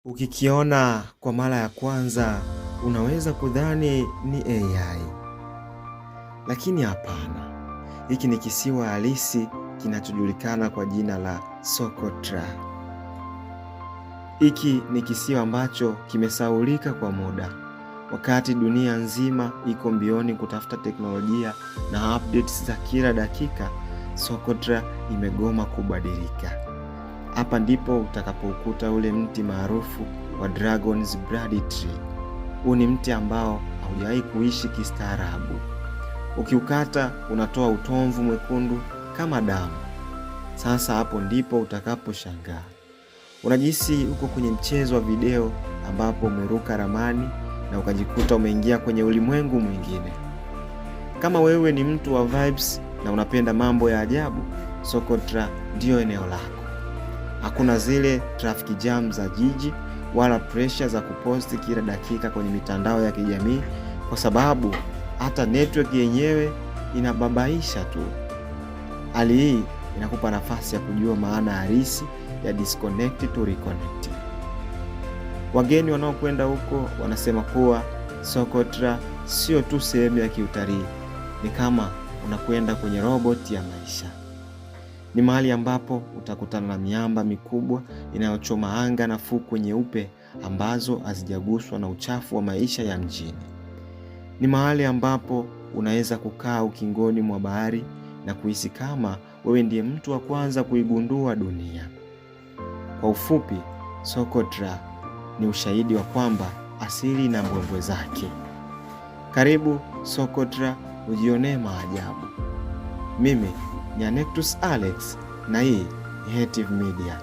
Ukikiona kwa mara ya kwanza unaweza kudhani ni AI, lakini hapana. Hiki ni kisiwa halisi kinachojulikana kwa jina la Socotra. Hiki ni kisiwa ambacho kimesahaulika kwa muda, wakati dunia nzima iko mbioni kutafuta teknolojia na updates za kila dakika. Socotra imegoma kubadilika. Hapa ndipo utakapokuta ule mti maarufu wa Dragon's Blood Tree. Huu ni mti ambao haujawahi kuishi kistaarabu. Ukiukata unatoa utomvu mwekundu kama damu. Sasa hapo ndipo utakaposhangaa. Unajihisi uko kwenye mchezo wa video ambapo umeruka ramani na ukajikuta umeingia kwenye ulimwengu mwingine. Kama wewe ni mtu wa vibes na unapenda mambo ya ajabu, Socotra ndiyo eneo lako. Hakuna zile traffic jam za jiji wala pressure za kuposti kila dakika kwenye mitandao ya kijamii, kwa sababu hata network yenyewe inababaisha tu. Hali hii inakupa nafasi ya kujua maana halisi ya disconnect to reconnect. Wageni wanaokwenda huko wanasema kuwa Socotra sio tu sehemu ya kiutalii, ni kama unakwenda kwenye robot ya maisha. Ni mahali ambapo utakutana na miamba mikubwa inayochoma anga na fukwe nyeupe ambazo hazijaguswa na uchafu wa maisha ya mjini. Ni mahali ambapo unaweza kukaa ukingoni mwa bahari na kuhisi kama wewe ndiye mtu wa kwanza kuigundua dunia. Kwa ufupi, Socotra ni ushahidi wa kwamba asili ina mbwembwe zake. Karibu Socotra ujionee maajabu. Mimi ni Anectus Alex na hii ni Hative Media.